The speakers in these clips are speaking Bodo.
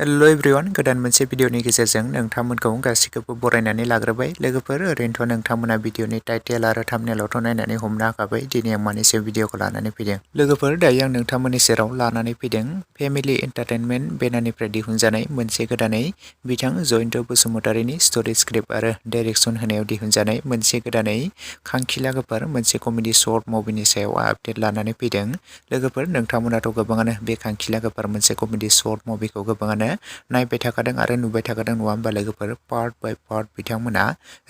हेलो एभ्रिवान गोदान मोनसे भिडिअनि गेजेरजों नोंथांमोनखौ गासिखौबो बरायनानै लाग्रोबाय लोगोफोर ओरैनोथ' नोंथांमोना भिडिअनि टाइटेल आरो थाम्बनेलआवथ' नायनानै हमनो हाखाबाय दिनै आं मानैसो भिडिअखौ लानानै फैदों लोगोफोर दायो आं नोंथांमोननि सेराव लानानै फैदों फेमिलि एन्टारटेनमेन्ट बेनारनिफ्राय दिहुनजानाय मोनसे गोदानै बिथां जयन्त बसुमतारीनि स्ट'रि स्क्रिप्ट आरो डाइरेक्सन होनायाव दिहुनजानाय मोनसे गोदानै खांखिला गोफार मोनसे कमेडि शर्ट मुभिनि सायाव आपडेट लानानै फैदों लोगोफोर नोंथांमोनाथ' गोबाङानो बे खांखिला गोफार मोनसे कमेडि शर्ट मुभिखौ गोबाङानो नायबाय थाखादों आरो नुबाय थाखादों नङा होमबा लोगोफोर पार्ट बाय पार्ट बिथांमोना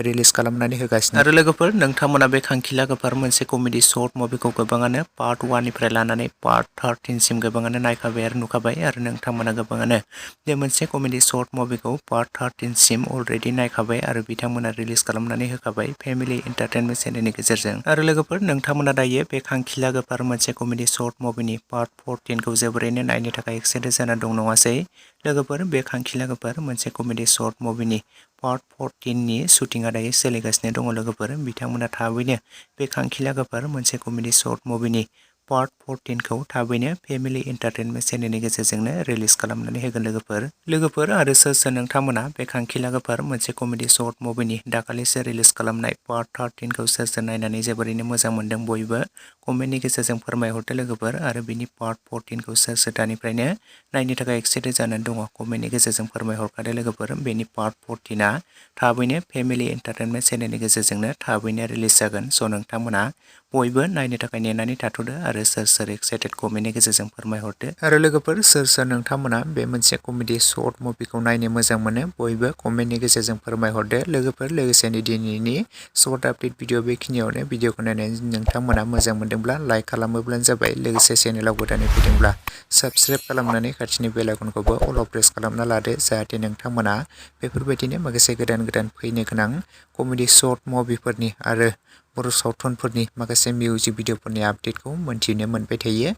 रिलिज खालामनानै होगासिनो आरो लोगोफोर नोंथांमोना बे खांखिला गोफार मोनसे कमेडि शर्ट मुभिखौ गोबाङानो पार्ट 1 निफ्राय लानानै पार्ट 13 सिम गोबाङानो नायखाबाय आरो नुखाबाय आरो नोंथांमोना गोबाङानो बे मोनसे कमेडि शर्ट मुभिखौ पार्ट 13 सिम अलरेडि नायखाबाय आरो बिथांमोना रिलिज खालामनानै होखाबाय फेमिलि एन्टारटेनमेन्ट चेनेलनि गेजेरजों आरो लोगोफोर नोंथांमोना दायो बे खांखिला गोफार मोनसे कमेडि शर्ट मुभिनि पार्ट 14 खौ जोबोरैनो नायनो थाखाय एक्साइटेड जाना दं नङासै लोगोफोर बे खांखिला गोफार मोनसे कमेडि शर्ट मुभिनि पार्ट 14 नि शुटिंआ दायो सोलिगासिनो दङ लोगोफोर बिथांमोना थाबैनो बे खांखिला गोफार मोनसे कमेडि शर्ट मुभिनि पार्ट 14 खौ थाबैनो फेमिलि एन्टारटेनमेन्ट चेनेलनि गेजेरजोंनो रिलिज खालामनानै होगोन लोगोफोर आरो सोर नोंथांमोना बे खांखिला गोफार मोनसे कमेडि शर्ट मुभिनि दाखालिसो रिलिज खालामनाय पार्ट 13 खौ सोर नायनानै जोबोरैनो मोजां मोनदों बयबो कमेन्टनि गेजेरजों फोरमायहरदो लोगोफोर आरो बिनि पार्ट 14 खौ सोर दानिफ्रायनो नायनो थाखाय एक्साइटेड जानानै दङ कमेन्टनि गेजेरजों फोरमायहरखादो लोगोफोर बेनि पार्ट 14आ थाबैनो फेमिलि एन्टारटेनमेन्ट चेनेलनि गेजेरजोंनो थाबैनो रिलिज जागोन स' नोंथांमोना बयबो नायनो थाखाय नेनानै थाथ'दो आरो सोर एक्साइटेड कमेन्टनि गेजेरजों फोरमायहरदो आरो लोगोफोर सोर नोंथांमोना बे मोनसे कमेडि शर्ट मुभिखौ नायनो मोजां मोनो बयबो कमेन्टनि गेजेरजों फोरमायहरदो लोगोफोर लोगोसेनो दिनैनि शर्ट आपडेट भिडिअ बेखिनियावनो भिडिअखौ नायनानै नोंथांमोना मोजां मोनदोंब्ला लाइक खालामोब्लानो जाबाय लोगोसे चेनेलाव गोदानै फैदोंब्ला साबस्क्राइब खालामनानै खाथिनि बेल आइकनखौबो अल प्रेस खालामना लादो जाहाथे नोंथांमोना बेफोरबायदिनो माखासे गोदान फैनो गोनां कमेडि शर्ट मुभिफोरनि आरो बर' सावथुनफोरनि माखासे मिउजिक भिडिअफोरनि आपडेटखौ मोनथिनो मोनबाय थायो।